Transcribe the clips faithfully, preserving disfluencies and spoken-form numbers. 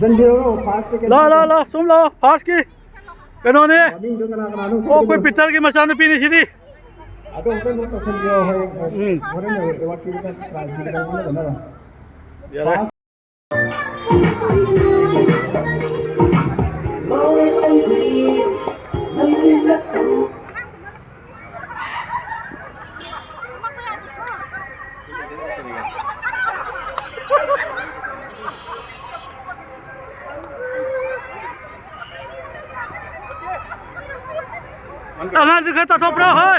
ꯂꯥꯛꯑꯣ, ꯂꯥꯛꯑꯣ, ꯂꯥꯛꯑꯣ, ꯁꯨꯝ ꯂꯥꯛꯑꯣ, ꯐꯥꯔꯁꯀꯤ ꯀꯩꯅꯣꯅꯦ꯫ ꯃꯃꯤꯡꯗꯣ ꯀꯅꯥ ꯀꯅꯥꯅꯣ? ꯑꯣ, ꯑꯩꯈꯣꯏ ꯄꯤꯇꯔꯒꯤ ꯃꯆꯥꯅꯨꯄꯤꯅꯤ ꯁꯤꯗꯤ꯫ ꯑꯗꯣ ꯑꯝꯇ ꯅꯣꯠ ꯇꯧꯁꯟꯕꯤꯌꯣ, ꯍꯣꯏ, ꯍꯣꯏ꯫ ꯎꯝ꯫ ꯍꯣꯔꯦꯟ ꯑꯦꯋꯥꯔꯗ ꯄꯤꯕꯗ ꯄ꯭ꯔꯥꯏꯖ ꯄꯤꯕꯗ ꯑꯣꯟꯅꯗꯅꯕ꯫ ꯌꯥꯔꯦ꯫ ꯑꯉꯥꯡꯁꯤ ꯈꯔ ꯇꯥꯊꯣꯛꯄ꯭ꯔꯣ? ꯍꯣꯏ꯫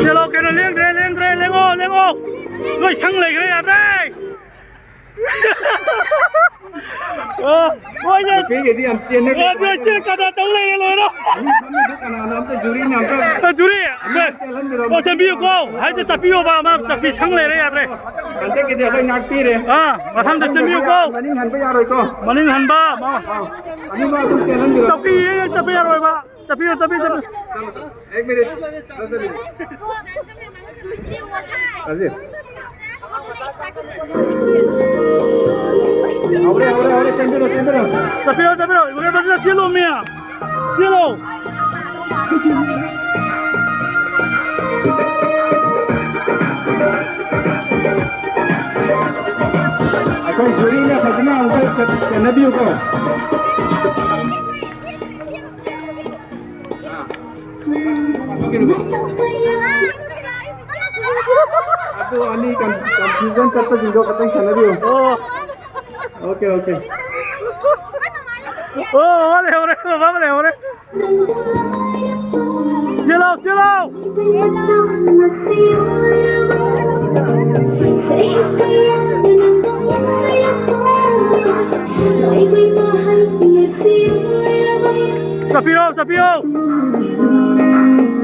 ꯆꯦꯜꯂꯣ, ꯀꯩꯅꯣ, ꯂꯦꯡꯗ꯭ꯔꯦ, ꯂꯦꯡꯗ꯭ꯔꯦ, ꯂꯦꯡꯉꯣ, ꯂꯦꯡꯉꯣ꯫ ꯂꯣꯏ ꯁꯪ ꯂꯩꯈ꯭ꯔꯦ, ꯌꯥꯗ꯭ꯔꯦ꯫ ꯑꯣ, ꯍꯣꯏꯅꯦ꯫ ꯅꯨꯄꯤꯒꯤꯗꯤ ꯌꯥꯝ ꯆꯦꯟꯅꯩ꯫ ꯑꯦ, ꯑꯗꯨ ꯆꯦꯟ ꯀꯅꯥ ꯇꯧ ꯂꯩꯔꯦ, ꯂꯣꯏꯔꯣ꯫ ꯃꯤ ꯐꯝꯃꯤꯗꯣ ꯀꯅꯥꯅꯣ ꯑꯝꯇ ꯖꯨꯔꯤꯅ ꯑꯝꯇ ꯑ, ꯖꯨꯔꯤ꯫ ꯆꯦꯜꯍꯟꯕꯤꯔꯝꯃꯣ꯫ ꯑꯣ, ꯆꯦꯟꯕꯤꯌꯨꯀꯣ꯫ ꯍꯥꯏꯗꯤ ꯆꯠꯄꯤꯌꯣꯕ, ꯑꯃ ꯆꯠꯄꯤ ꯁꯪ ꯂꯩꯔꯦ, ꯌꯥꯗ꯭ꯔꯦ꯫ ꯍꯟꯗꯛꯀꯤꯗꯤ ꯑꯩꯈꯣꯏ ꯉꯥꯛꯄꯤꯔꯦ꯫ ꯑꯥ, ꯃꯊꯪꯗ ꯆꯦꯟꯕꯤꯌꯨꯀꯣ꯫ ꯃꯅꯤꯡ ꯍꯟꯕ ꯌꯥꯔꯣꯏꯀꯣ꯫ ꯃꯅꯤꯡ ꯍꯟꯕ, ꯃꯥ-, ꯑꯥ, ꯑꯅꯤꯃꯛ ꯑꯗꯨꯝ ꯆꯦꯜꯍꯟꯕꯤꯔꯝꯃꯣ꯫ ꯆꯠꯄꯤ, ꯆꯠꯄ ꯌꯥꯔꯣꯏꯕ꯫ ꯆꯠꯄꯤꯌꯨ, ꯆꯠꯄꯤꯌꯨ, ꯆꯠꯄꯤꯌꯨ꯫ एक मिनट। राजीव। ꯍꯧꯔꯦ, ꯍꯧꯔꯦ, ꯍꯧꯔꯦ, ꯆꯦꯟꯕꯤꯔꯣ, ꯆꯦꯟꯕꯤꯔꯣ꯫ ꯆꯠꯄꯤꯔꯣ, ꯆꯠꯄꯤꯔꯣ, ꯏꯕꯨꯡꯉꯣ, ꯐꯖꯅ ꯆꯦꯜꯂꯣꯃꯤ꯫ ꯆꯦꯜꯂꯣ꯫ ꯑꯩꯈꯣꯏ ꯖꯨꯔꯤꯅ ꯐꯖꯅ ꯑꯃꯨꯛꯇ ꯆꯦꯟꯅꯕꯤꯌꯨꯀꯣ꯫ ꯑꯗꯨ ꯑꯅꯤ ꯀꯟ-, ꯀꯟꯐ꯭ꯌꯨꯖꯟ ꯆꯠꯄꯁꯤꯡꯗꯣ ꯈꯇꯪ ꯁꯥꯟꯅꯕꯤꯌꯨ꯫ ꯑꯣ꯫ Okay, okay. ꯑꯣ, ꯂꯩꯍꯧꯔꯦ, ꯕꯕꯥ ꯂꯩꯍꯧꯔꯦ꯫ ꯆꯦꯜꯂꯣ, ꯆꯦꯜꯂꯣ꯫ ꯆꯠꯄꯤꯔꯣ, ꯆꯠꯄꯤꯔꯣ꯫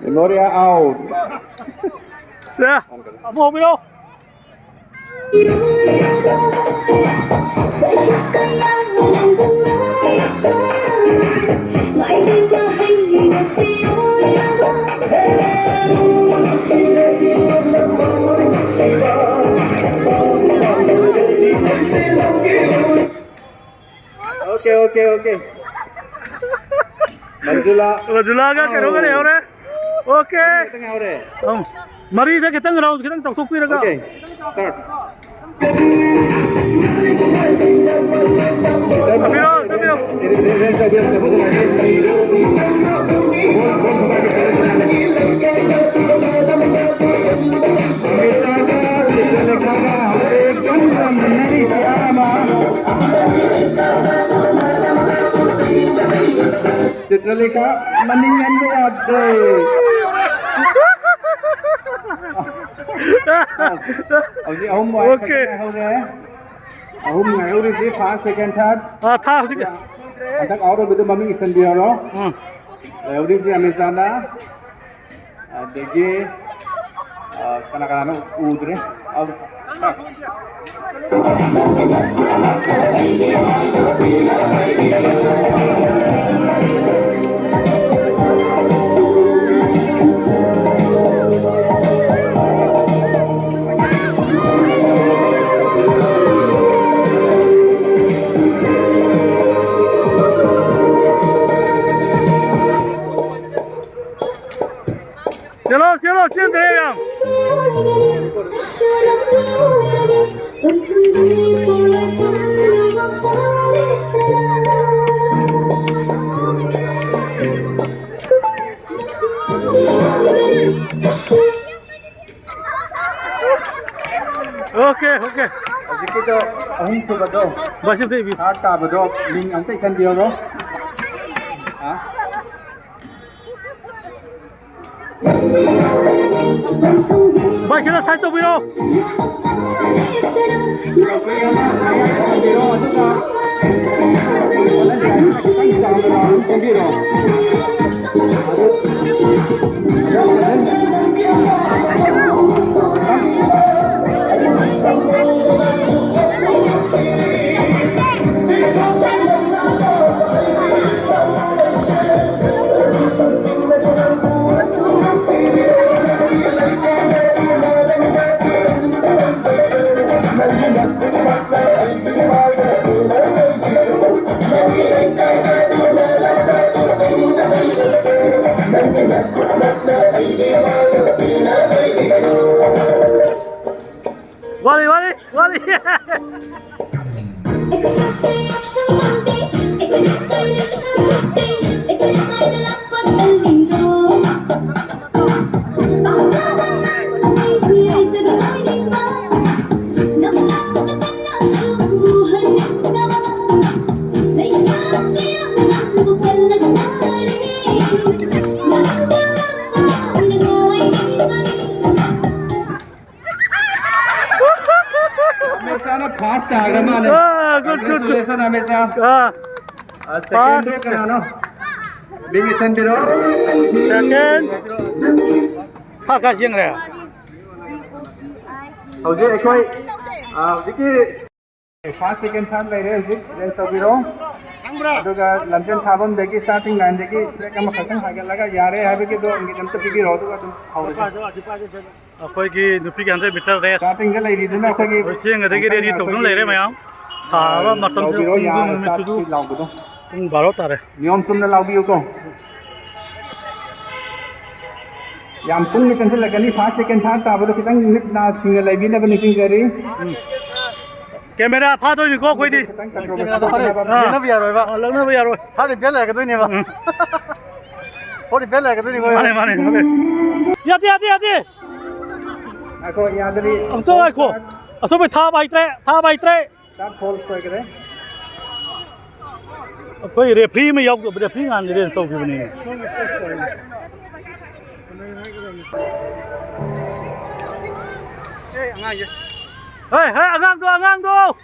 Gloria out. ꯁꯦ, ꯑꯃꯨꯛ ꯍꯧꯕꯤꯔꯣ꯫ Okay, okay, okay. ꯃꯟꯖꯨꯂꯥ꯫ ꯃꯟꯖꯨꯂꯥꯒ ꯀꯩꯅꯣꯒ ꯂꯩꯍꯧꯔꯦ꯫ Okay꯫ ꯈꯤꯇꯪ ꯌꯥꯎꯔꯦ꯫ ꯑꯪ꯫ ꯃꯔꯤꯗ ꯈꯤꯇꯪ round ꯈꯤꯇꯪ ꯆꯥꯎꯊꯣꯛꯄꯤꯔꯒ꯫ Okay, start꯫ ꯆꯠꯄꯤꯔꯣ, ꯆꯠꯄꯤꯔꯣ꯫ ꯆꯤꯇ꯭ꯔꯂꯦꯈꯥ ꯃꯅꯤꯡ ꯍꯟꯕ ꯌꯥꯗꯦ꯫ ꯍꯧꯖꯤꯛ ꯑꯍꯨꯝ ꯋꯥꯏ꯫ Okay꯫ ꯈꯛꯇ ꯉꯥꯏꯍꯧꯔꯦ꯫ ꯑꯍꯨꯝ ꯉꯥꯏꯍꯧꯔꯤꯁꯤ first, second, third꯫ ꯑꯥ, ꯊꯥ ꯍꯧꯖꯤꯛ꯫ ꯍꯟꯗꯛ out ꯑꯣꯏꯕꯗꯨ ꯃꯃꯤꯡ ꯏꯁꯤꯟꯕꯤꯔꯣ꯫ ꯎꯝ꯫ ꯂꯩꯍꯧꯔꯤꯁꯤ ꯑꯃꯤꯆꯥꯅ꯫ ꯑꯗꯒꯤ, ꯑ, ꯀꯅꯥ ꯀꯅꯥꯅꯣ ꯎꯗ꯭ꯔꯦ꯫ ꯑ, ꯆꯦꯜꯂꯣ, ꯆꯦꯜꯂꯣ, ꯆꯦꯟꯗ꯭ꯔꯦ ꯌꯥꯝ꯫ Okay, okay꯫ ꯍꯧꯖꯤꯛꯀꯤꯗꯣ ꯑꯍꯨꯝꯁꯨꯕꯗꯣ, ꯕꯥꯁꯤ ꯑꯝꯇ ꯏꯕꯤꯌꯨ꯫ ꯊꯥꯔꯠ ꯇꯥꯕꯗꯣ ꯃꯤꯡ ꯑꯝꯇ ꯏꯁꯟꯕꯤꯔꯣ꯫ ꯍꯥ? ꯚꯥꯏ, ꯈꯤꯇꯪ ꯁꯥꯏꯠ ꯇꯧꯕꯤꯔꯣ꯫ ꯋꯥꯠꯂꯤ, ꯋꯥꯠꯂꯤ, ꯋꯥꯠꯂꯤ꯫ ꯑꯃꯦꯁꯥꯅ ꯐꯥꯔꯁ ꯇꯥꯈ꯭ꯔ ꯃꯥꯜꯂꯦ꯫ ꯑꯥ, good, good, good. Congratulations, ꯑꯃꯦꯁꯥ꯫ ꯑꯥ, ꯑꯥ, ꯁꯦꯀꯦꯟꯗꯣ ꯐꯥꯔꯁ꯫ ꯀꯅꯥꯅꯣ? ꯃꯤꯡ ꯏꯁꯟꯕꯤꯔꯣ꯫ ꯁꯦꯀꯦꯟ꯫ ꯐꯥꯔꯁ ꯀꯥꯏ ꯆꯦꯟꯈ꯭ꯔꯦ? ꯍꯧꯖꯤꯛ ꯑꯩꯈꯣꯏ, ꯑꯥ, ꯍꯧꯖꯤꯛꯀꯤ ꯐꯥꯔꯁ, ꯁꯦꯀꯦꯟ, ꯊꯥꯔꯠ ꯂꯩꯔꯦ꯫ ꯍꯧꯖꯤꯛ ꯑꯦꯔꯦꯟꯖ ꯇꯧꯕꯤꯔꯣ꯫ ꯑꯗꯨꯒ ꯂꯝꯖꯦꯜ ꯊꯥꯐꯝꯗꯒꯤ, ꯁ꯭ꯇꯥꯔꯇꯤꯡ ꯂꯥꯏꯟꯗꯒꯤ ꯐ꯭ꯂꯦꯛ ꯑꯃꯈꯛꯇꯪ ꯍꯥꯏꯒꯠꯂꯒ ꯌꯥꯔꯦ ꯍꯥꯏꯕꯒꯤ ꯑꯗꯣ ꯏꯪꯒꯤꯠ ꯑꯝꯇ ꯄꯤꯕꯤꯔꯣ, ꯑꯗꯨꯒ ꯑꯗꯨꯝ ꯍꯧꯔꯁꯤ꯫ ꯑꯩꯈꯣꯏꯒꯤ ꯅꯨꯄꯤꯒꯤ ꯍꯟꯗ꯭ꯔꯦꯠ ꯃꯤꯇꯔ ꯔꯦꯁ ꯁ꯭ꯇꯥꯔꯇꯤꯡꯗ ꯂꯩꯔꯤꯗꯨꯅ ꯑꯩꯈꯣꯏꯒꯤ ꯍꯧꯖꯤꯛ ꯆꯦꯟꯒꯗꯒꯤ ꯔꯦꯗꯤ ꯇꯧꯗꯨꯅ ꯂꯩꯔꯦ ꯃꯌꯥꯝ꯫ ꯁꯥꯔꯕ ꯃꯇꯝꯁꯤꯗ, ꯂꯥꯎꯕꯤꯔꯣ, ꯄꯨꯡꯁꯨ ꯌꯥꯔꯦ, ꯅꯨꯃꯤꯠꯁꯤꯁꯨ ꯁ꯭ꯇꯥꯔꯠ ꯂꯥꯎꯕꯗꯣ꯫ ꯄꯨꯡ ꯕꯥꯔꯣ ꯇꯥꯔꯦ꯫ ꯅꯤꯌꯣꯝ ꯆꯨꯝꯅ ꯂꯥꯎꯕꯤꯌꯨꯀꯣ꯫ ꯌꯥꯝ ꯀꯨꯡꯅ ꯆꯪꯁꯤꯜꯂꯛꯀꯅꯤ꯫ ꯐꯥꯔꯁ, ꯁꯦꯀꯦꯟ, ꯊꯥꯔꯠ ꯇꯥꯕꯗꯣ ꯈꯤꯇꯪ ꯃꯤꯠ ꯅꯥ ꯁꯤꯡꯅ ꯂꯩꯕꯤꯅꯕ ꯅꯤꯡꯁꯤꯡꯖꯔꯤ꯫ ꯀꯦꯃꯦꯔꯥ ꯐꯥꯗꯣꯏꯅꯤꯀꯣ ꯑꯩꯈꯣꯏꯗꯤ꯫ ꯈꯤꯇꯪ ꯀꯟꯇ꯭ꯔꯣꯜ ꯀꯦꯃꯦꯔꯥꯗꯣ ꯍꯣꯔꯦꯟ ꯇꯧꯅꯕ꯫ ꯑꯥ꯫ ꯂꯦꯡꯅꯕ ꯌꯥꯔꯣꯏꯕ꯫ ꯑꯥ, ꯂꯦꯡꯅꯕ ꯌꯥꯔꯣꯏ꯫ ꯊꯥꯔꯠ ꯔꯤꯄꯤꯌꯔ ꯂꯩꯔꯛꯀꯗꯣꯏꯅꯦꯕ꯫ ꯎꯝ꯫ ꯐꯣꯔꯠ ꯔꯤꯄꯤꯌꯔ ꯂꯩꯔꯛꯀꯗꯣꯏꯅꯤꯀꯣ꯫ ꯃꯥꯅꯦ, ꯃꯥꯅꯦ, ꯃꯥꯅꯦ꯫ ꯌꯥꯗꯦ, ꯌꯥꯗꯦ, ꯌꯥꯗꯦ꯫ ꯉꯥꯏꯈꯣ, ꯌꯥꯗꯔꯤ꯫ ꯑꯝꯇ ꯉꯥꯏꯈꯣ꯫ ꯑꯆꯧꯕ ꯊꯥꯕ ꯍꯩꯇ꯭ꯔꯦ, ꯊꯥꯕ ꯍꯩꯇ꯭ꯔꯦ꯫ ꯆꯥꯛ ꯐꯣꯜ ꯁꯣꯏꯈ꯭ꯔꯦ꯫ ꯑꯩꯈꯣꯏ ꯔꯦꯐ꯭ꯔꯤ ꯑꯃ ꯌꯥꯎꯗꯕ, ꯔꯦꯐ꯭ꯔꯤ ꯉꯥꯟ ꯑꯦꯔꯦꯟꯖ ꯇꯧꯈꯤꯕꯅꯦ꯫ ꯍꯦ, ꯍꯦ, ꯑꯉꯥꯡꯗꯣ, ꯑꯉꯥꯡꯗꯣ!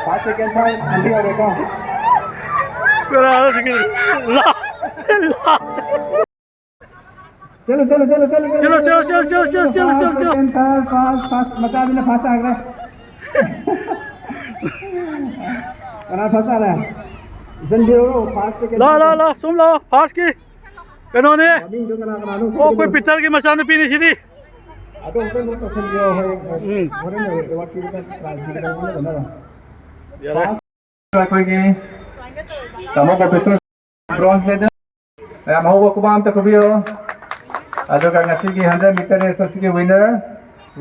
First, second, third, ꯑꯅꯤ ꯌꯧꯔꯦꯀꯣ꯫ ꯀꯅꯥꯅꯣ ꯁꯤꯒꯤ? ꯂꯥ-, ꯂꯥ-, ꯆꯠꯂꯣ, ꯆꯠꯂꯣ, ꯆꯠꯂꯣ, ꯆꯠꯂꯣ, ꯆꯠꯂꯣ, ꯆꯠꯂꯣ, ꯆꯠꯂꯣ, ꯆꯠꯂꯣ, ꯆꯠꯂꯣ, ꯆꯠꯂꯣ, ꯆꯠꯂꯣ, ꯆꯠꯂꯣ, ꯆꯠꯂꯣ꯫ First, second, third, first, first, ꯃꯆꯥꯗꯨꯅ first ꯇꯥꯈ꯭ꯔꯦ꯫ ꯀꯅꯥ first ꯇꯥꯔꯦ? ꯏꯆꯟꯕꯤꯔꯣ, first, second, ꯂꯥ, ꯂꯥ, third꯫ ꯂꯥ, ꯁꯨꯝ ꯂꯥꯛꯑꯣ, first ꯀꯤ ꯀꯩꯅꯣꯅꯦ꯫ ꯃꯃꯤꯡꯗꯣ ꯀꯅꯥ ꯀꯅꯥꯅꯣ? ꯑꯣ, ꯑꯩꯈꯣꯏ ꯄꯤꯇꯔꯒꯤ ꯃꯆꯥꯅꯨꯄꯤꯅꯤ ꯁꯤꯗꯤ꯫ ꯑꯗꯣ ꯑꯝꯇꯪ ꯇꯧꯁꯟꯕꯤꯌꯣ, ꯍꯣꯏ, ꯍꯣꯏ꯫ ꯎꯝ꯫ ꯍꯣꯔꯦꯟ ꯑꯋꯥꯠꯄꯤꯗꯨꯗ prize ꯄꯤꯒꯗꯕ ꯍꯣꯠꯅꯕ꯫ ꯌꯥꯔꯦ꯫ ꯑꯩꯈꯣꯏꯒꯤ ꯇꯥꯃꯣ ꯄ꯭ꯔꯣꯐꯦꯁꯔ bronze medal꯫ ꯃꯌꯥꯝ ꯑꯍꯧꯕ ꯈꯨꯕꯥꯛ ꯑꯝꯇ ꯈꯨꯕꯤꯌꯨ꯫ ꯑꯗꯨꯒ ꯉꯁꯤꯒꯤ hundred meter race ꯑꯁꯤꯒꯤ winner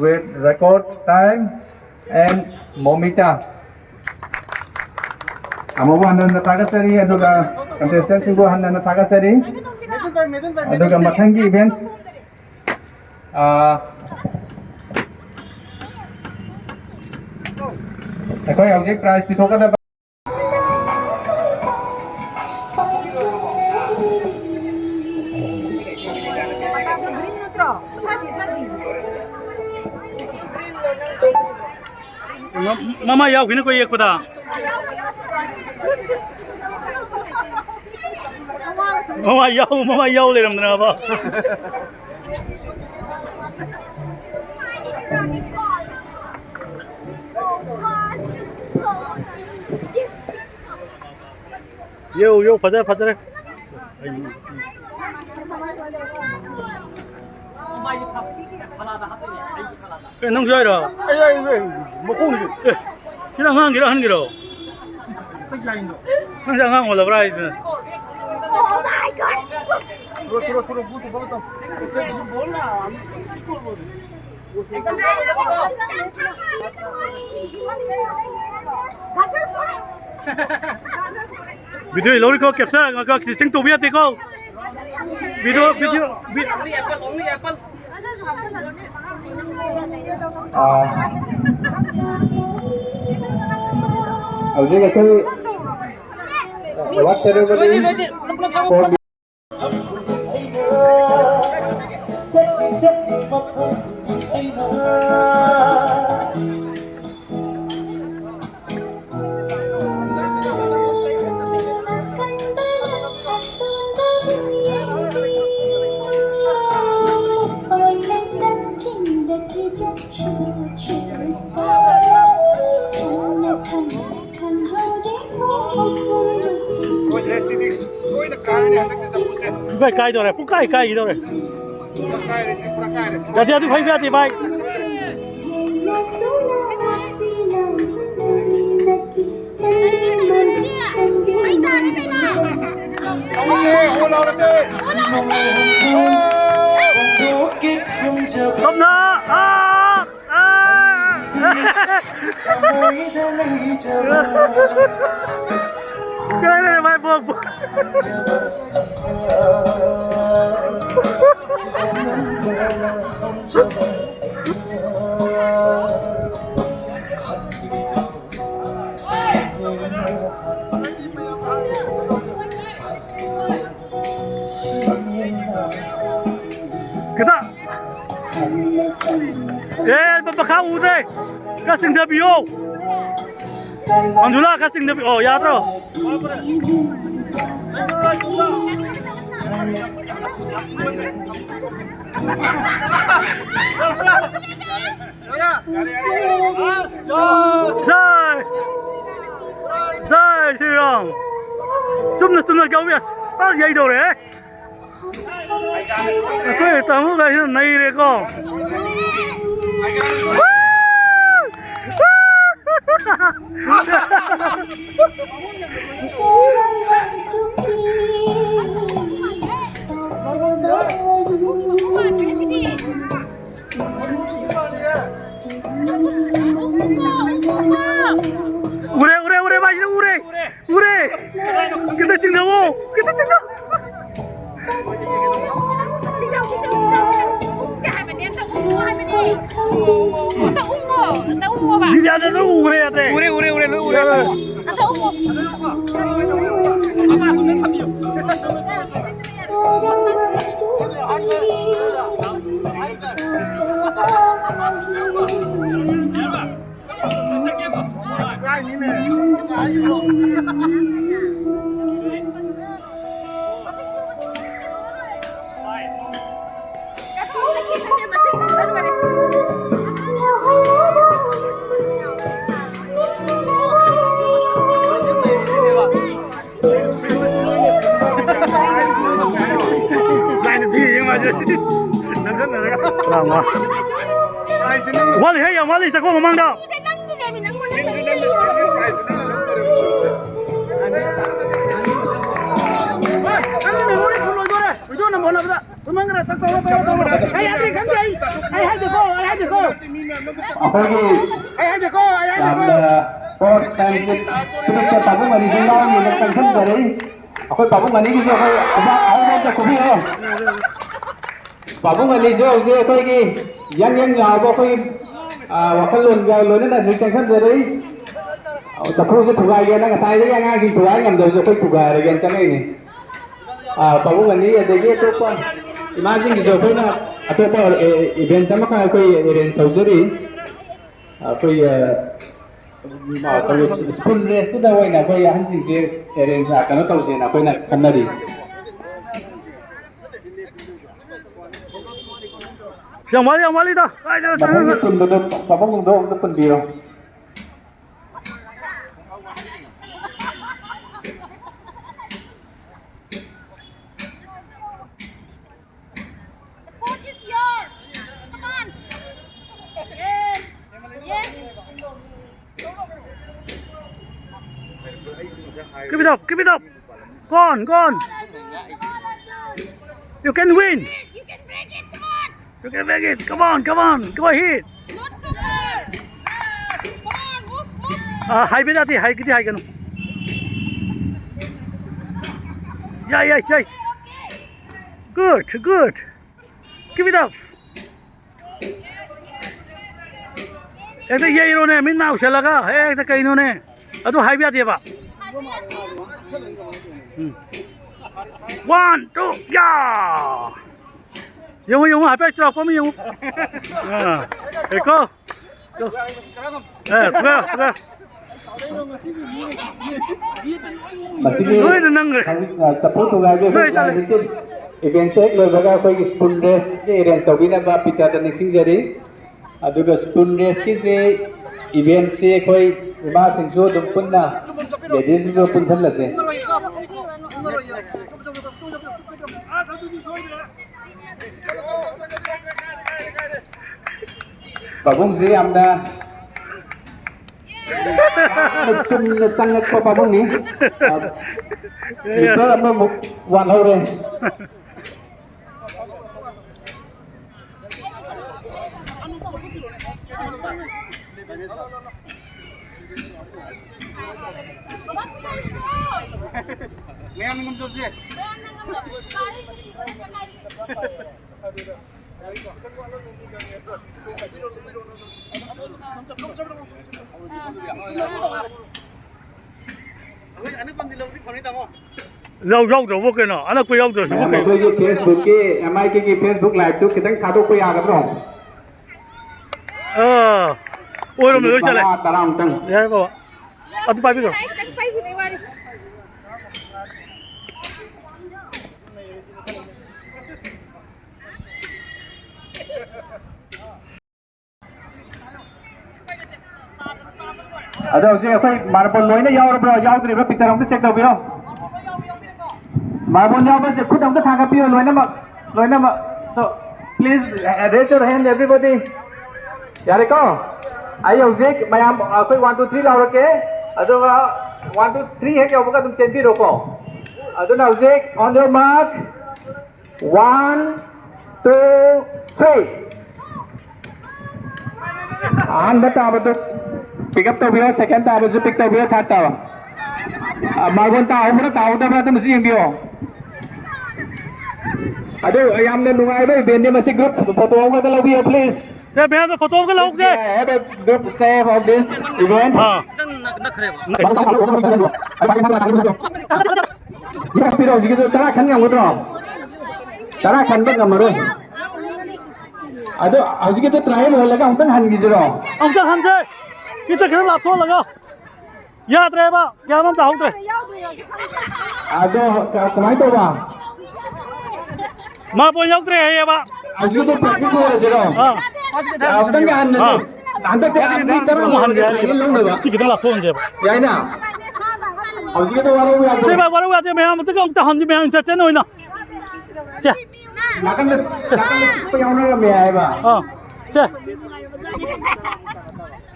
with record time and ꯃꯣꯃꯤꯇꯥ꯫ ꯇꯥꯃꯣꯕꯨ ꯍꯟꯅ ꯍꯟꯅ ꯊꯥꯒꯠꯆꯔꯤ, ꯑꯗꯨꯒ contestant ꯁꯤꯡꯕꯨ ꯍꯟꯅ ꯍꯟꯅ ꯊꯥꯒꯠꯆꯔꯤ꯫ ꯑꯗꯨꯒ ꯃꯊꯪꯒꯤ event, ꯑꯥ, ꯑꯩꯈꯣꯏ ꯍꯧꯖꯤꯛ prize ꯄꯤꯊꯣꯛꯀꯗꯕ ꯃ-, ꯃꯃꯥꯏ ꯌꯥꯎꯈꯤꯅꯤꯀꯣ ꯌꯦꯛꯄꯗ꯫ ꯃꯃꯥꯏ ꯌꯥꯎ, ꯃꯃꯥꯏ ꯌꯥꯎ ꯂꯩꯔꯝꯗꯅꯕ꯫ ꯌꯧ, ꯌꯧ, ꯐꯖꯔꯦ, ꯐꯖꯔꯦ꯫ ꯑꯦ, ꯅꯪꯁꯨ ꯌꯥꯎꯔꯣ? ꯑꯩ, ꯑꯩ, ꯑꯩ, ꯃꯈꯣꯡꯁꯦ꯫ ꯑꯦ, ꯁꯤꯅ ꯑꯉꯥꯡꯒꯤꯔꯣ, ꯑꯍꯟꯒꯤꯔꯣ? ꯑꯩꯈꯣꯏ ꯌꯥꯏꯅꯣ꯫ ꯅꯪꯁꯦ ꯑꯉꯥꯡ ꯑꯣꯜꯂꯕ꯭ꯔꯥ ꯍꯥꯏꯁꯤꯅ? ꯊꯨꯔꯣ, ꯊꯨꯔꯣ, ꯊꯨꯔꯣ, ꯕꯨ ꯊꯨꯒꯠꯂꯣ ꯇꯧ꯫ ꯕꯣꯜ ꯂꯥꯛꯑꯝꯅꯤ꯫ ꯕꯤꯗꯤꯑꯣ ꯂꯧꯔꯤꯀꯣ, capture ꯉꯥꯛꯇ ꯁꯤꯁꯇꯤꯡ ꯇꯧꯕ ꯌꯥꯗꯦꯀꯣ꯫ ꯕꯤꯗꯤꯑꯣ, ꯕꯤꯗꯤꯑꯣ, ꯕꯤ- ꯑꯥ꯫ ꯍꯧꯖꯤꯛ ꯑꯩꯈꯣꯏ ꯑꯦꯋꯥꯔꯗ ꯁꯦꯔꯦꯃꯣꯅꯤ ꯐꯣꯔ ꯁꯣꯏꯗ꯭ꯔꯦ ꯁꯤꯗꯤ꯫ ꯁꯣꯏꯅ ꯀꯥꯔꯅꯤ ꯍꯟꯗꯛꯇꯤ ꯆꯐꯨꯁꯦ꯫ ꯄꯨꯡꯀꯥꯏ ꯀꯥꯏꯗꯧꯔꯦ, ꯄꯨꯡꯀꯥꯏ ꯀꯥꯏꯈꯤꯗꯧꯔꯦ꯫ ꯄꯨꯔꯥ ꯀꯥꯏꯔꯦ ꯁꯤ, ꯄꯨꯔꯥ ꯀꯥꯏꯔꯦ꯫ ꯌꯥꯗꯦ, ꯑꯗꯨ ꯐꯩꯕ ꯌꯥꯗꯦ, ꯚꯥꯏ꯫ ꯂꯥꯎꯔꯁꯦ, ꯍꯣ, ꯂꯥꯎꯔꯁꯦ꯫ ꯇꯞꯅ, ꯑꯥ! ꯀꯥꯏꯗꯅꯣ ꯃꯥꯏ ꯄꯣꯛꯄ? ꯀꯗꯥ? ꯑꯦ, ꯃꯈꯥ ꯎꯗ꯭ꯔꯦ꯫ ꯈꯔ ꯆꯤꯡꯊꯕꯤꯌꯣ꯫ ꯃꯟꯖꯨꯂꯥ, ꯈꯔ ꯆꯤꯡꯊꯕꯤꯌꯣ꯫ ꯑꯣ, ꯌꯥꯗ꯭ꯔꯣ? ꯖꯥꯏ! ꯖꯥꯏ ꯁ꯭ꯔꯤꯔꯥꯝ! ꯆꯨꯝꯅ ꯆꯨꯝꯅ ꯀꯧꯏ꯫ ꯑꯁ, ꯐꯖꯅ ꯌꯩꯗꯧꯔꯦ꯫ ꯑꯩꯈꯣꯏ ꯇꯥꯃꯣꯒꯩꯁꯤꯅ ꯅꯩꯔꯦꯀꯣ꯫ ꯎꯔꯦ, ꯎꯔꯦ, ꯎꯔꯦ, ꯃꯥꯏꯁꯤꯗ ꯎꯔꯦ꯫ ꯎꯔꯦ! ꯈꯤꯇ ꯆꯤꯡꯊꯧꯑꯣ! ꯈꯤꯇ ꯆꯤꯡꯊꯧ! ꯑꯝꯇ ꯎꯪꯉꯣ, ꯑꯝꯇ ꯎꯪꯉꯣ, ꯑꯝꯇ ꯎꯪꯉꯣꯕ꯫ ꯌꯥꯗ꯭ꯔꯦ, ꯂꯣꯏ ꯎꯔꯦ, ꯌꯥꯗ꯭ꯔꯦ꯫ ꯎꯔꯦ, ꯎꯔꯦ, ꯎꯔꯦ, ꯂꯣꯏ ꯎꯔꯦ꯫ ꯑꯃ ꯑꯁꯣꯝꯗ ꯊꯝꯕꯤꯌꯨ꯫ ꯋꯥꯠꯂꯤ, ꯍꯦ, ꯌꯥꯝ ꯋꯥꯠꯂꯤ, ꯆꯥꯛꯀꯧ ꯃꯃꯥꯡꯗ꯫ ꯅꯪꯒꯤ memory full ꯑꯣꯏꯗꯣꯔꯦ꯫ Video ꯅꯝꯕ ꯍꯣꯠꯅꯕꯗ꯫ ꯊꯨꯝꯍꯟꯈ꯭ꯔꯦ, ꯇꯛ ꯇꯧꯔꯣ, ꯇꯧꯔꯣ, ꯇꯧꯔꯣ꯫ ꯑꯩ ꯍꯥꯏꯗꯤ ꯈꯪꯗꯦ, ꯑꯩ, ꯑꯩ ꯍꯥꯏꯗꯦꯀꯣ, ꯑꯩ ꯍꯥꯏꯗꯦꯀꯣ꯫ ꯑꯩꯈꯣꯏꯒꯤ ꯑꯩ ꯍꯥꯏꯗꯦꯀꯣ, ꯑꯩ ꯍꯥꯏꯗꯦꯀꯣ꯫ ꯌꯥꯝꯅ first time ꯁꯦ ꯈꯨꯗꯛꯇ ꯄꯥꯕꯨꯡ ꯑꯅꯤꯁꯨ ꯌꯥꯎꯔꯝꯃꯤꯅ ꯆꯪꯁꯤꯟꯖꯔꯛꯏ꯫ ꯑꯩꯈꯣꯏ ꯄꯥꯕꯨꯡ ꯑꯅꯤꯒꯤꯁꯨ ꯑꯩꯈꯣꯏ ꯈꯨꯕꯥꯛ ꯑꯍꯨꯝ ꯑꯝꯇ ꯈꯨꯕꯤꯌꯣ꯫ ꯄꯥꯕꯨꯡ ꯑꯅꯤꯁꯨ ꯍꯧꯖꯤꯛ ꯑꯩꯈꯣꯏꯒꯤ ꯌꯪ ꯌꯪ ꯂꯥꯎꯕ ꯑꯩꯈꯣꯏꯒꯤ, ꯑ, ꯋꯥꯈꯜꯂꯣꯟꯒ ꯂꯣꯏꯅꯅ ꯍꯧꯖꯤꯛ ꯆꯪꯁꯤꯟꯖꯔꯛꯏ꯫ ꯑ, ꯆꯐꯨꯁꯦ ꯊꯨꯒꯥꯏꯒꯦꯅ ꯉꯁꯥꯏꯗꯒꯤ ꯑꯉꯥꯡꯁꯤꯡ ꯊꯨꯒꯥꯏ ꯉꯝꯗꯕꯁꯨ ꯑꯩꯈꯣꯏ ꯊꯨꯒꯥꯏꯔꯒꯦꯅ ꯆꯪꯉꯛꯏꯅꯤ꯫ ꯑ, ꯄꯥꯕꯨꯡ ꯑꯅꯤ ꯑꯗꯒꯤ ꯑꯇꯣꯞꯄ ꯏꯃꯥꯁꯤꯡꯒꯤꯁꯨ ꯑꯩꯈꯣꯏꯅ ꯑꯇꯣꯞꯄ, ꯑꯦ, events ꯑꯃꯈꯛ ꯑꯩꯈꯣꯏ arrange ꯇꯧꯖꯔꯤ꯫ ꯑꯩꯈꯣꯏ, ꯑ, ꯑꯩꯈꯣꯏ school dress ꯇꯨꯗ ꯑꯣꯏꯅ ꯑꯩꯈꯣꯏ ꯑꯍꯟꯁꯤꯡꯁꯦ arrange, ꯑ, ꯀꯩꯅꯣ ꯇꯧꯁꯦꯅ ꯑꯩꯈꯣꯏꯅ ꯈꯟꯅꯔꯤ꯫ ꯌꯥꯝ ꯋꯥꯠꯂꯤ, ꯌꯥꯝ ꯋꯥꯠꯂꯤꯗ꯫ ꯀꯥꯏꯗꯅꯣ ꯃꯊꯪꯒꯤ ꯆꯪꯉꯒ꯫ ꯄꯨꯟꯕꯗꯣ ꯄꯥꯕꯨꯡꯗꯣ ꯑꯝꯇ ꯄꯨꯟꯕꯤꯔꯣ꯫ The court is yours. Come on. Yes. Yes. Keep it up, keep it up. Go on, go on. You can win. You can break it. Come on. You can make it. Come on, come on. Go ahead. Not so far. Come on, move, move. ꯑ, ꯍꯥꯏꯕ ꯌꯥꯗꯦ, ꯍꯥꯏꯒꯤꯗꯤ ꯍꯥꯏꯒꯅꯨ꯫ ꯌꯥꯏ, ꯌꯥꯏ, ꯌꯥꯏ꯫ Good, good. Keep it up. ꯍꯦꯛꯇ ꯌꯩꯔꯣꯅꯦ, ꯃꯤꯠ ꯅꯥ ꯎꯁꯜꯂꯒ ꯍꯦꯛꯇ ꯀꯩꯅꯣꯅꯦ꯫ ꯑꯗꯨ ꯍꯥꯏꯕ ꯌꯥꯗꯦꯕ꯫ ꯎꯝ꯫ One, two, ꯌꯥ! ꯌꯦꯡꯉꯨ, ꯌꯦꯡꯉꯨ, ꯍꯥꯏꯐꯦꯠ ꯆꯥꯎꯔꯥꯛꯄ ꯑꯃ ꯌꯦꯡꯉꯨ꯫ ꯑꯥ, ꯌꯦꯡꯉꯨꯀꯣ꯫ ꯑꯦ, ꯄꯨꯔꯥ, ꯄꯨꯔꯥ꯫ ꯃꯁꯤꯒꯤ ꯂꯣꯏꯅ ꯅꯪꯈ꯭ꯔꯦ꯫ ꯍꯧꯖꯤꯛ, ꯑ, ꯆꯐꯨ ꯊꯨꯒꯥꯏꯕꯒꯤ ꯂꯣꯏ ꯆꯠꯂꯦ꯫ Eventꯁꯦ ꯍꯦꯛ ꯂꯣꯏꯕꯒ ꯑꯩꯈꯣꯏꯒꯤ spoon raceꯀꯤ arrange ꯇꯧꯕꯤꯅꯕ ꯄꯤꯇꯔꯗ ꯅꯤꯡꯁꯤꯡꯖꯔꯤ꯫ ꯑꯗꯨꯒ spoon raceꯀꯤꯁꯤ eventꯁꯤ ꯑꯩꯈꯣꯏ ꯏꯃꯥꯁꯤꯡꯁꯨ ꯑꯗꯨꯝ ꯄꯨꯟꯅ, ladiesꯁꯤꯡꯁꯨ ꯄꯨꯟꯁꯤꯜꯂꯁꯦ꯫ ꯄꯥꯕꯨꯡꯁꯤ ꯌꯥꯝꯅ ꯆꯨꯝꯅ ꯆꯪꯉꯛꯄ ꯄꯥꯕꯨꯡꯅꯤ꯫ Meter ꯑꯃꯃꯨꯛ ꯋꯥꯠꯍꯧꯔꯦ꯫ ꯃꯌꯥꯝꯅ ꯉꯝꯗꯕꯁꯦ꯫ ꯌꯥꯎ-, ꯌꯥꯎꯗ꯭ꯔꯕꯣ ꯀꯩꯅꯣ? ꯑꯅꯛꯄ ꯌꯥꯎꯗ꯭ꯔꯁꯤꯕꯣ ꯃꯌꯥꯝ ꯀꯩꯅꯣ? ꯑꯩꯈꯣꯏꯒꯤ Facebookꯀꯤ, MIKꯒꯤ Facebook liveꯇꯨ ꯈꯤꯇꯪ ꯊꯥꯗꯣꯛꯄ ꯌꯥꯒꯗ꯭ꯔꯣ? ꯑꯥ, ꯑꯣꯏꯔꯣꯝꯗ ꯂꯣꯏ ꯆꯠꯂꯦ꯫ ꯃꯉꯥ, ꯇꯔꯥꯃꯨꯛꯇꯪ꯫ ꯌꯥꯔꯦ ꯕꯕꯥ, ꯑꯗꯨ ꯄꯥꯏꯕꯤꯈ꯭ꯔꯣ꯫ ꯑꯗꯣ ꯍꯧꯖꯤꯛ ꯑꯩꯈꯣꯏ marble ꯂꯣꯏꯅ ꯌꯥꯎꯔꯕ꯭ꯔꯣ, ꯌꯥꯎꯗ꯭ꯔꯤꯕ꯭ꯔꯥ, ꯄꯤꯇꯔ ꯑꯝꯇ check ꯇꯧꯕꯤꯌꯣ꯫ Marble ꯌꯥꯎꯕꯁꯦ ꯈꯨꯠ ꯑꯝꯇ ꯊꯥꯡꯒꯠꯄꯤꯌꯣ, ꯂꯣꯏꯅꯃꯛ, ꯂꯣꯏꯅꯃꯛ꯫ So, please, uh, raise your hand, everybody. ꯌꯥꯔꯦꯀꯣ? ꯑꯩ ꯍꯧꯖꯤꯛ ꯃꯌꯥꯝ ꯑꯩꯈꯣꯏ one, two, three ꯂꯥꯎꯔꯛꯀꯦ, ꯑꯗꯨꯒ one, two, three ꯍꯦꯛ ꯌꯧꯕꯒ ꯑꯗꯨꯝ ꯆꯦꯟꯕꯤꯔꯣꯀꯣ꯫ ꯑꯗꯨꯅ ꯍꯧꯖꯤꯛ, on your mark, one, two, three. ꯑꯍꯥꯟꯕ ꯇꯥꯕꯗꯨ pick up ꯇꯧꯕꯤꯔꯣ, second ꯇꯥꯕꯁꯨ pick ꯇꯧꯕꯤꯔꯣ, third ꯇꯥꯕ꯫ ꯑ, marble ꯇꯥꯍꯧꯕ꯭ꯔꯥ ꯇꯥꯍꯧꯗꯕ꯭ꯔꯥ ꯑꯗꯨꯝꯕꯁꯨ ꯌꯦꯡꯕꯤꯌꯣ꯫ ꯑꯗꯨ ꯌꯥꯝꯅ ꯅꯨꯡꯉꯥꯏꯕ eventꯅꯤ ꯃꯁꯤ꯫ Group photo ꯑꯃꯈꯛꯇ ꯂꯧꯕꯤꯌꯣ, please꯫ ꯁꯦ, ꯃꯌꯥꯝꯗ ꯐꯣꯇꯣ ꯑꯃꯒ ꯂꯧꯍꯧꯁꯦ꯫ Have a group staff of this event. ꯑꯥ꯫ ꯄꯤꯔꯣ, ꯍꯧꯖꯤꯛꯀꯤꯗꯣ ꯇꯔꯥ ꯈꯟ ꯉꯝꯒꯗ꯭ꯔꯣ? ꯇꯔꯥ ꯈꯟꯕ ꯉꯝꯃꯔꯣꯏ꯫ ꯑꯗꯣ ꯍꯧꯖꯤꯛꯀꯤꯗꯣ ꯇ꯭ꯔꯥꯏꯌꯦꯜ ꯍꯣꯜꯂꯒ ꯑꯃꯨꯛꯇꯪ ꯍꯟꯈꯤꯁꯤꯔꯣ? ꯑꯃꯨꯛꯇꯪ ꯍꯟꯁꯦ꯫ ꯃꯤꯇ ꯈꯤꯇꯪ ꯂꯥꯞꯊꯣꯛꯍꯜꯂꯒ꯫ ꯌꯥꯗ꯭ꯔꯦꯕ, ꯒ꯭ꯌꯥꯟ ꯑꯃ ꯇꯥꯍꯧꯗ꯭ꯔꯦ꯫ ꯑꯗꯣ ꯀ-, ꯀꯃꯥꯏꯅ ꯇꯧꯕ? ꯃꯥ ꯄꯣꯏꯟ ꯌꯥꯎꯗ꯭ꯔꯦ ꯍꯥꯏꯌꯦꯕ꯫ ꯍꯧꯖꯤꯛꯀꯤꯗꯣ ꯄ꯭ꯔꯦꯛꯇꯤꯁ ꯑꯣꯏꯔꯁꯤꯔꯣ? ꯑꯥ꯫ ꯑꯃꯨꯛꯇꯪꯒ ꯍꯟꯅꯁꯦ꯫ ꯑꯥ꯫ ꯍꯟꯗꯛꯇꯤ ꯃꯤ ꯇꯔꯥ ꯑꯃꯨꯛ ꯍꯟꯒꯦ ꯍꯥꯏꯔꯤꯕ꯫ ꯂꯧꯅꯕ꯫ ꯁꯤ ꯈꯤꯇꯪ ꯂꯥꯞꯊꯣꯛꯍꯟꯁꯦꯕ꯫ ꯌꯥꯏꯅ? ꯍꯧꯖꯤꯛꯀꯤꯗꯣ ꯋꯥꯔꯧꯕ ꯌꯥꯗꯦ꯫ ꯁꯤ ꯚꯥꯏ, ꯋꯥꯔꯧ ꯌꯥꯗꯦ꯫ ꯃꯌꯥꯝ ꯑꯝꯇꯒ ꯑꯝꯇ ꯍꯟꯁꯤ, ꯃꯌꯥꯝ ꯏꯟꯇꯔꯇꯦꯟ ꯑꯣꯏꯅ꯫ ꯁꯦ꯫ ꯅꯥꯀꯟꯗ, ꯅꯥꯀꯟꯗ ꯆꯤꯛꯄ ꯌꯥꯎꯅꯔꯝꯃꯦ ꯍꯥꯏꯕ꯫ ꯑꯥ꯫ ꯁꯦ꯫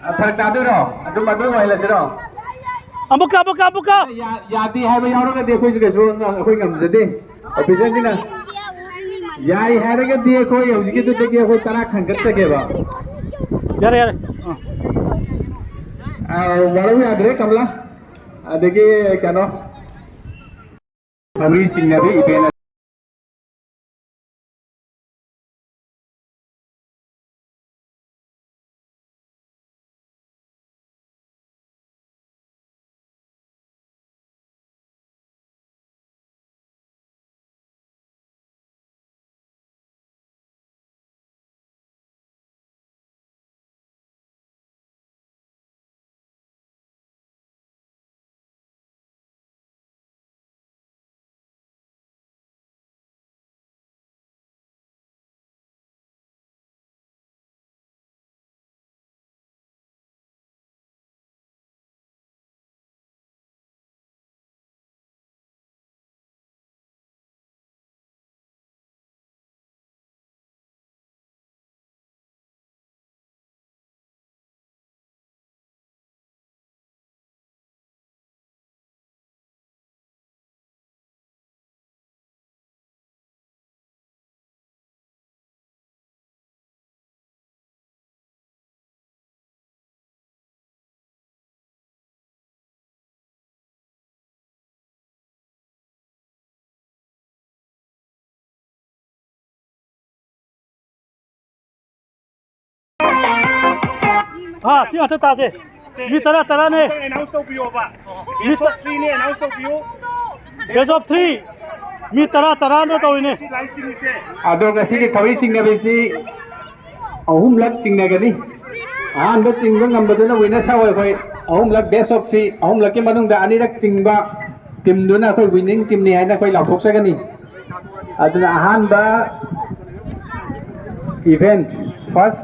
ꯑ, ꯐꯔꯛ ꯇꯥꯗꯣꯏꯔꯣ? ꯑꯗꯨꯝ ꯑꯗꯨ ꯑꯣꯏꯍꯜꯂꯁꯤꯔꯣ? ꯑꯃꯨꯛꯀ, ꯑꯃꯨꯛꯀ, ꯑꯃꯨꯛꯀ! ꯌꯥ-, ꯌꯥꯗꯦ ꯍꯥꯏꯕ ꯌꯥꯎꯔꯒꯗꯤ ꯑꯩꯈꯣꯏꯁꯨ ꯀꯩꯁꯨ ꯑꯩꯈꯣꯏ ꯉꯝꯖꯗꯦ꯫ ꯑꯣꯐꯤꯁꯔꯁꯤꯅ ꯌꯥꯏ ꯍꯥꯏꯔꯒꯗꯤ ꯑꯩꯈꯣꯏ ꯍꯧꯖꯤꯛꯀꯤꯗꯨꯗꯒꯤ ꯑꯩꯈꯣꯏ ꯇꯔꯥ ꯈꯟꯒꯠꯆꯒꯦꯕ꯫ ꯌꯥꯔꯦ, ꯌꯥꯔꯦ꯫ ꯑꯥ꯫ ꯑ, ꯋꯥꯔꯧ ꯌꯥꯗ꯭ꯔꯦ, ꯀꯃꯂꯥ꯫ ꯑꯗꯒꯤ ꯀꯩꯅꯣ, ꯃꯃꯤ ꯆꯤꯡꯅꯕ ꯏꯚꯦꯟ ꯍꯥ, ꯁꯤ ꯉꯥꯛꯇ ꯇꯥꯁꯦ꯫ ꯃꯤ ꯇꯔꯥ, ꯇꯔꯥꯅꯦ꯫ ꯑꯦꯅꯥꯎꯟꯁ ꯇꯧꯕꯤꯌꯣꯕ꯫ ꯃꯤ ꯕꯦꯁ ꯑꯣꯐ ꯊ꯭ꯔꯤꯅꯦ, ꯑꯦꯅꯥꯎꯟꯁ ꯇꯧꯕꯤꯌꯨ꯫ Best of three. ꯃꯤ ꯇꯔꯥ, ꯇꯔꯥꯅ ꯇꯧꯔꯤꯅꯦ꯫ ꯁꯤ ꯂꯥꯏꯟ ꯆꯤꯡꯉꯤꯁꯦ꯫ ꯑꯗꯣ ꯉꯁꯤꯒꯤ ꯊꯧꯔꯤ ꯆꯤꯡꯅꯕꯤꯁꯤ ꯑꯍꯨꯝꯂꯛ ꯆꯤꯡꯅꯒꯅꯤ꯫ ꯑꯍꯥꯟꯕ ꯆꯤꯡꯕ ꯉꯝꯕꯗꯨꯅ ꯋꯤꯟꯅꯔꯁ ꯑꯣꯏ꯫ ꯑꯩꯈꯣꯏ ꯑꯍꯨꯝꯂꯛ ꯕꯦꯁ ꯑꯣꯐ ꯊ꯭ꯔꯤ, ꯑꯍꯨꯝꯂꯛꯀꯤ ꯃꯅꯨꯡꯗ ꯑꯅꯤꯔꯛ ꯆꯤꯡꯕ ꯇꯤꯝꯗꯨꯅ ꯑꯩꯈꯣꯏ ꯋꯤꯅꯤꯡ ꯇꯤꯝꯅꯤ ꯍꯥꯏꯅ ꯑꯩꯈꯣꯏ ꯂꯥꯎꯊꯣꯛꯆꯒꯅꯤ꯫ ꯑꯗꯨꯅ ꯑꯍꯥꯟꯕ ꯏꯚꯦꯟꯠ, ꯐꯥꯔꯁ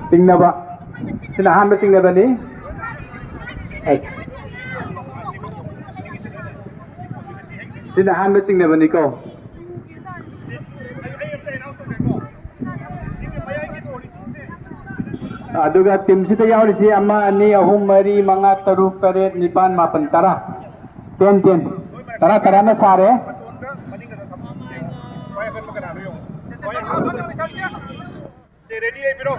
ꯆꯤꯡꯅꯕ, ꯁꯤꯅ ꯑꯍꯥꯟꯕ ꯆꯤꯡꯅꯕꯅꯤ꯫ ꯑꯁ, ꯁꯤꯅ ꯑꯍꯥꯟꯕ ꯆꯤꯡꯅꯕꯅꯤꯀꯣ꯫ ꯑꯗꯨꯒ ꯇꯤꯝꯁꯤꯗ ꯌꯥꯎꯔꯤꯁꯤ ꯑꯃ, ꯑꯅꯤ, ꯑꯍꯨꯝ, ꯃꯔꯤ, ꯃꯉꯥ, ꯇꯔꯨꯛ, ꯇꯔꯦꯠ, ꯅꯤꯄꯥꯟ, ꯃꯥꯄꯟ, ꯇꯔꯥ꯫ Ten, ten. ꯇꯔꯥ, ꯇꯔꯥꯅ ꯁꯥꯔꯦ꯫ ꯁꯦ, ꯔꯦꯗꯤ ꯂꯩꯕꯤꯔꯣ꯫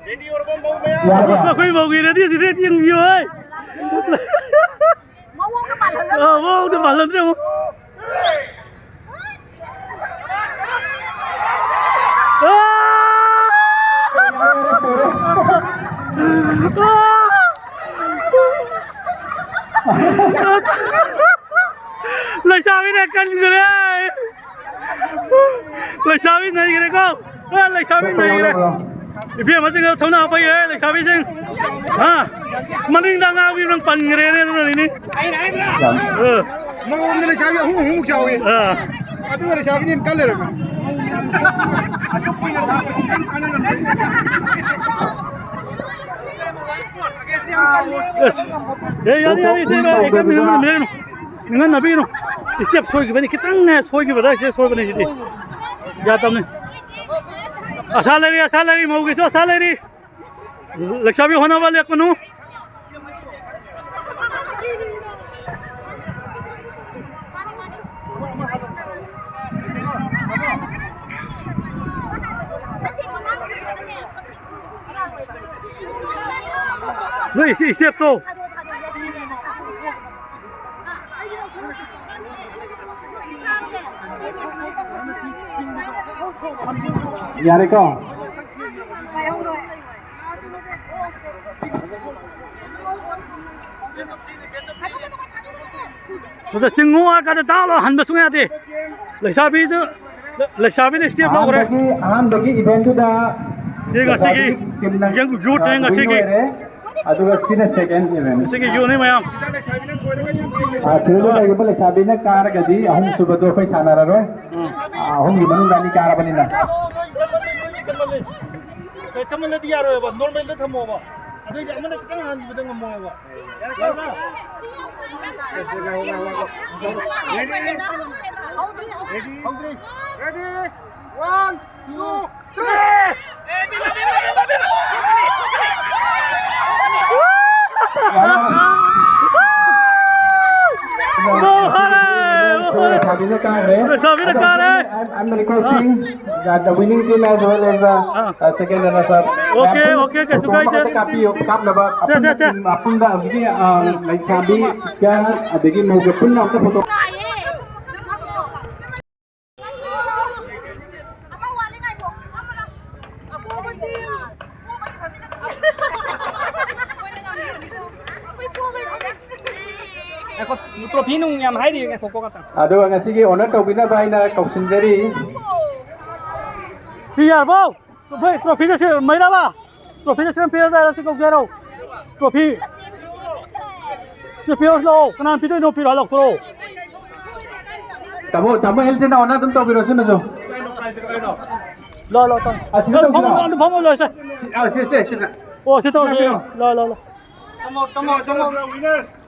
ꯔꯦꯗꯤ ꯑꯣꯏꯔꯕꯣ, ꯃꯧ ꯃꯌꯥꯝ? ꯌꯥꯔꯕꯣ? ꯑꯩꯈꯣꯏ ꯃꯧꯒꯤ ꯔꯦꯗꯤ ꯁꯤꯗ ꯌꯦꯡꯕꯤꯌꯨ, ꯍꯩ꯫ ꯃꯑꯣꯡꯒ ꯃꯥꯜꯍꯜꯂꯒ꯫ ꯑꯥ, ꯃꯑꯣꯡꯗ ꯃꯥꯜꯍꯟꯗ꯭ꯔꯦ ꯑꯃꯨꯛ꯫ ꯑꯥ! ꯑꯥ! ꯂꯩꯁꯥꯕꯤꯅ ꯀꯟꯈ꯭ꯔꯦ꯫ ꯂꯩꯁꯥꯕꯤ ꯅꯩꯈ꯭ꯔꯦꯀꯣ꯫ ꯑꯦ, ꯂꯩꯁꯥꯕꯤ ꯅꯩꯈ꯭ꯔꯦ꯫ ꯏꯕꯦꯝꯃꯁꯤꯡꯗꯣ ꯊꯧꯅꯥ ꯐꯩꯌꯦ, ꯂꯩꯁꯥꯕꯤꯁꯤꯡ꯫ ꯍꯥ? ꯃꯅꯤꯡꯗ ꯑꯉꯥꯡꯕꯤ ꯅꯪ ꯄꯟꯈ꯭ꯔꯦꯅꯦ, ꯑꯗꯨꯅꯅꯤꯅꯦ꯫ ꯑ꯫ ꯃꯉꯣꯟꯗ ꯂꯩꯁꯥꯕꯤ ꯑꯍꯨꯝ ꯑꯍꯨꯝꯃꯨꯛ ꯆꯥꯎꯏ꯫ ꯑ꯫ ꯑꯗꯨꯒ ꯂꯩꯁꯥꯕꯤꯅ ꯍꯦꯟꯅ ꯀꯜ ꯂꯩꯔꯝꯃꯦ꯫ ꯑꯁ꯫ ꯑꯦ, ꯌꯥꯅꯤ, ꯌꯥꯅꯤ, ꯏꯇꯩꯃ, ꯑꯩ ꯀꯔꯤꯝ ꯅꯤꯡꯍꯟꯅꯕꯤꯒꯅꯨ꯫ ꯅꯤꯡꯍꯟꯅꯕꯤꯒꯅꯨ꯫ ꯏꯁꯇꯦꯞ ꯁꯣꯏꯈꯤꯕꯅꯤ, ꯈꯤꯇꯪ ꯉꯥꯏ ꯁꯣꯏꯈꯤꯕꯗ ꯏꯁꯇꯦꯞ ꯁꯣꯏꯕꯅꯤ ꯁꯤꯗꯤ꯫ ꯌꯥꯗꯕꯅꯤ꯫ ꯑꯁꯥ ꯂꯩꯔꯤ, ꯑꯁꯥ ꯂꯩꯔꯤ, ꯃꯧꯒꯤꯁꯨ ꯑꯁꯥ ꯂꯩꯔꯤ꯫ ꯂꯩꯁꯥꯕꯤ ꯍꯣꯠꯅꯕ ꯂꯦꯞꯀꯅꯨ꯫ ꯅꯣꯏ ꯏꯁ-, ꯏꯁꯇꯦꯞꯇꯣ꯫ ꯌꯥꯔꯦꯀꯣ? ꯑꯗꯨꯗ ꯆꯤꯡꯉꯨ ꯍꯥꯏꯔ ꯀꯥꯟꯗ ꯗꯥꯛ ꯂꯥꯎ ꯍꯟꯕ ꯁꯨꯡꯌꯥ ꯌꯥꯗꯦ꯫ ꯂꯩꯁꯥꯕꯤꯗꯨ, ꯂꯩꯁꯥꯕꯤꯅ step ꯂꯧꯈ꯭ꯔꯦ꯫ ꯑꯍꯥꯟꯕꯒꯤ, ꯑꯍꯥꯟꯕꯒꯤ eventꯗꯨꯗ ꯁꯤ ꯉꯁꯤꯒꯤ ꯂꯩꯁꯥꯕꯤ teamꯅ, ꯌꯪ youthꯅꯦ ꯑ, ꯉꯁꯤꯒꯤ꯫ Win ꯑꯣꯏꯔꯦ꯫ ꯑꯗꯨꯒ ꯁꯤꯅ second event꯫ ꯉꯁꯤꯒꯤ youthꯅꯤ ꯃꯌꯥꯝ꯫ ꯑ, ꯁꯤꯗ ꯂꯩꯔꯤꯕ ꯂꯩꯁꯥꯕꯤꯅ ꯀꯥꯔꯒꯗꯤ ꯑꯍꯨꯝꯁꯨꯕꯗꯣ ꯑꯩꯈꯣꯏ ꯁꯥꯟꯅꯔꯔꯣꯏ꯫ ꯎꯝ꯫ ꯑ, ꯑꯍꯨꯝꯒꯤ ꯃꯅꯨꯡꯗ ꯑꯅꯤ ꯀꯥꯔꯕꯅꯤꯅ꯫ ꯀꯃꯜꯂꯗꯤ ꯌꯥꯔꯣꯏꯕ, normalꯗ ꯊꯝꯃꯣꯕ꯫ ꯑꯗꯨꯏꯗꯤ ꯑꯃꯅ ꯈꯤꯇꯪ ꯍꯟꯈꯤꯕꯗ ꯉꯝꯃꯣꯏꯕ꯫ Ready? Ready? One, two, three! ꯂꯩꯁꯥꯕꯤꯅ ꯀꯥꯈ꯭ꯔꯦ꯫ ꯂꯩꯁꯥꯕꯤꯅ ꯀꯥꯔꯦ꯫ ꯑꯗꯣ I'm, I'm requesting that the winning team as well as the, ah. Uh, second runners up. Okay, okay, ꯀꯩꯁꯨ ꯀꯥꯏꯗꯦ꯫ ꯀꯥꯞꯄꯤꯌꯨ, ꯀꯥꯞꯅꯕ ꯁꯦ, ꯁꯦ, ꯁꯦ꯫ ꯑꯄꯨꯟꯕ ꯍꯧꯖꯤꯛꯀꯤ, ꯑ, ꯂꯩꯁꯥꯕꯤꯒ ꯑꯗꯒꯤ ꯃꯧꯒ ꯄꯨꯟꯅ ꯑꯝꯇ photo꯫ ꯉꯥꯏꯈꯣ, trophy ꯅꯨꯡ ꯌꯥꯝ ꯍꯥꯏꯔꯤ, ꯉꯥꯏꯈꯣꯀꯣ ꯉꯥꯛꯇꯪ꯫ ꯑꯗꯨꯒ ꯉꯁꯤꯒꯤ honour ꯇꯧꯕꯤꯅꯕ ꯑꯩꯅ ꯀꯧꯁꯤꯟꯖꯔꯤ꯫ ꯁꯤ ꯌꯥꯔꯕꯣ? Trophy, trophyꯗ ꯁꯤ ꯃꯩꯔꯥꯕ? Trophyꯗ ꯁꯤ ꯄꯤꯔꯗꯥꯏꯔ ꯁꯤ ꯀꯧꯖꯔꯣ? Trophy꯫ ꯁꯤ ꯄꯤꯔꯣ ꯂꯥꯛꯑꯣ꯫ ꯀꯅꯥꯅ ꯄꯤꯗꯣꯏꯅꯣ? ꯄꯤꯔꯣ, ꯂꯧꯊꯣꯔꯛꯑꯣ꯫ ꯇꯥꯃꯣ, ꯇꯥꯃꯣ ꯑꯦꯜꯁꯤꯅ honour ꯑꯗꯨꯝ ꯇꯧꯕꯤꯔꯣ ꯁꯤꯃꯁꯨ꯫ ꯂꯥꯛꯑꯣ, ꯂꯥꯛꯑꯣ, ꯇꯥꯃꯣ꯫ ꯑꯁꯤꯗ ꯇꯧꯁꯤꯔꯣ? ꯐꯝꯃꯣ, ꯑꯗꯨꯝ ꯐꯝꯃꯣ, ꯂꯣꯏꯁꯦ꯫ ꯁꯤ, ꯑ, ꯁꯤ, ꯁꯤ, ꯁꯤꯗ꯫ ꯑꯣ, ꯁꯤ ꯇꯧꯔꯁꯤ꯫ ꯁꯤꯗ ꯄꯤꯔꯣ꯫ ꯂꯥꯛꯑꯣ, ꯂꯥꯛꯑꯣ, ꯂꯥꯛꯑꯣ꯫ ꯇꯥꯃꯣ, ꯇꯥꯃꯣ, ꯇꯥꯃꯣ꯫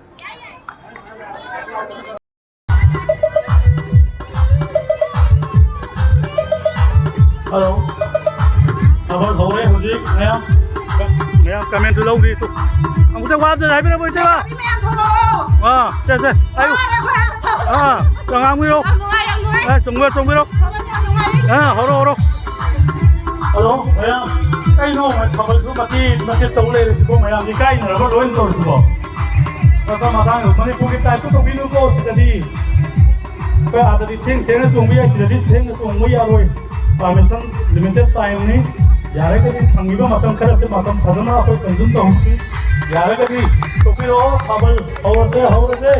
Hello. ꯊꯕꯛ ꯍꯧꯔꯦ ꯍꯧꯖꯤꯛ ꯃꯌꯥꯝ꯫ ꯃꯌꯥꯝ comment ꯂꯧꯔꯤ ꯇꯨ꯫ ꯑꯃꯨꯛꯇ ꯋꯥ ꯑꯝꯇ ꯍꯥꯏꯕꯤꯔꯝꯃꯣ ꯏꯇꯩꯃ꯫ ꯃꯌꯥꯝ ꯊꯣꯛꯂꯛꯑꯣ꯫ ꯑꯥ, ꯁꯦ, ꯁꯦ, ꯍꯥꯏꯌꯨ꯫ ꯋꯥꯔꯦ ꯑꯩꯈꯣꯏ꯫ ꯑꯥ, ꯉꯥꯡꯕꯤꯔꯣ꯫ ꯌꯥꯝ ꯅꯨꯡꯉꯥꯏ, ꯌꯥꯝ ꯅꯨꯡꯉꯥꯏ꯫ ꯑꯥ, ꯆꯣꯡꯕꯤꯔꯣ, ꯆꯣꯡꯕꯤꯔꯣ꯫ ꯊꯕꯛ ꯌꯥꯝ ꯅꯨꯡꯉꯥꯏ꯫ ꯑꯥ, ꯍꯧꯔꯣ, ꯍꯧꯔꯣ꯫ Hello, ꯃꯌꯥꯝ꯫ ꯀꯩꯅꯣ ꯊꯕꯛꯁꯨ ꯃꯆꯦꯠ ꯃꯆꯦꯠ ꯇꯧ ꯂꯩꯔꯁꯤꯕꯣ, ꯃꯌꯥꯝ ꯏꯀꯥꯏꯅꯔꯒ ꯂꯣꯏ ꯇꯧꯔꯤꯁꯤꯕꯣ꯫ ꯃꯇꯝ ꯃꯇꯥꯡꯗ ꯃꯅꯤꯄꯨꯔꯒꯤ type ꯇꯧꯕꯤꯅꯨꯀꯣ ꯁꯤꯗꯗꯤ꯫ ꯑꯩꯈꯣꯏ ꯑꯥꯗꯗꯤ ꯊꯦꯡ ꯊꯦꯡꯅ ꯆꯣꯡꯕ ꯌꯥꯏ, ꯁꯤꯗꯗꯤ ꯊꯦꯡꯅ ꯆꯣꯡꯕ ꯌꯥꯔꯣꯏ꯫ Permission limited time ꯅꯤ꯫ ꯌꯥꯔꯒꯗꯤ ꯐꯪꯉꯤꯕ ꯃꯇꯝ ꯈꯔꯁꯦ ꯃꯇꯝ ꯐꯖꯅ ꯑꯩꯈꯣꯏ consume ꯇꯧꯍꯧꯁꯤ꯫ ꯌꯥꯔꯒꯗꯤ ꯊꯣꯛꯄꯤꯔꯛꯑꯣ, ꯊꯥꯕꯜ ꯍꯧꯔꯁꯦ, ꯍꯧꯔꯁꯦ꯫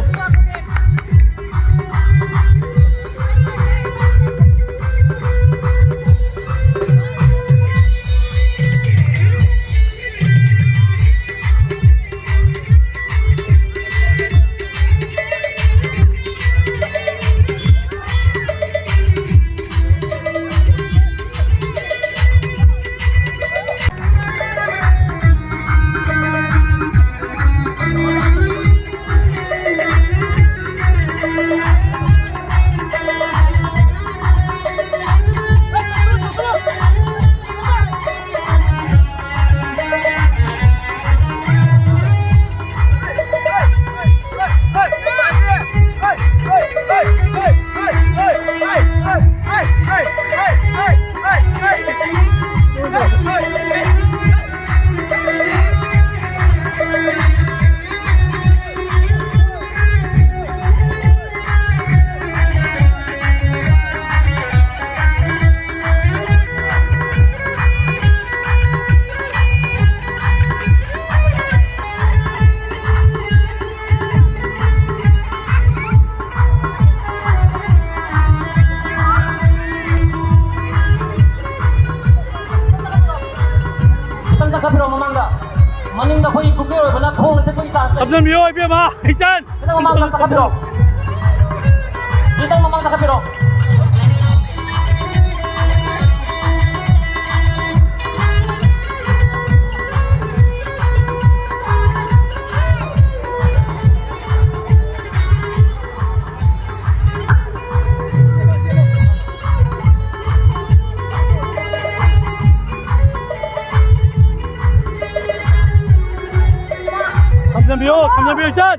ꯈꯤꯇꯪ ꯆꯠꯈꯠꯄꯤꯔꯣ ꯃꯃꯥꯡꯗ꯫ ꯃꯅꯤꯡꯗ ꯑꯩꯈꯣꯏ ꯒ꯭ꯔꯨꯞꯀꯤ ꯑꯣꯏꯕꯅ ꯈꯣꯡꯅ ꯆꯠꯄꯒꯤ ꯆꯥꯟꯁ ꯂꯩ꯫ ꯈꯝꯖꯟꯕꯤꯌꯣ ꯏꯕꯦꯝꯃ, ꯏꯆꯟ꯫ ꯈꯤꯇꯪ ꯃꯃꯥꯡꯗ ꯆꯠꯈꯠꯄꯤꯔꯣ꯫ ꯈꯤꯇꯪ ꯃꯃꯥꯡ ꯆꯠꯈꯠꯄꯤꯔꯣ꯫ ꯈꯝꯖꯟꯕꯤꯌꯣ, ꯈꯝꯖꯟꯕꯤꯌꯣ, ꯏꯆꯟ꯫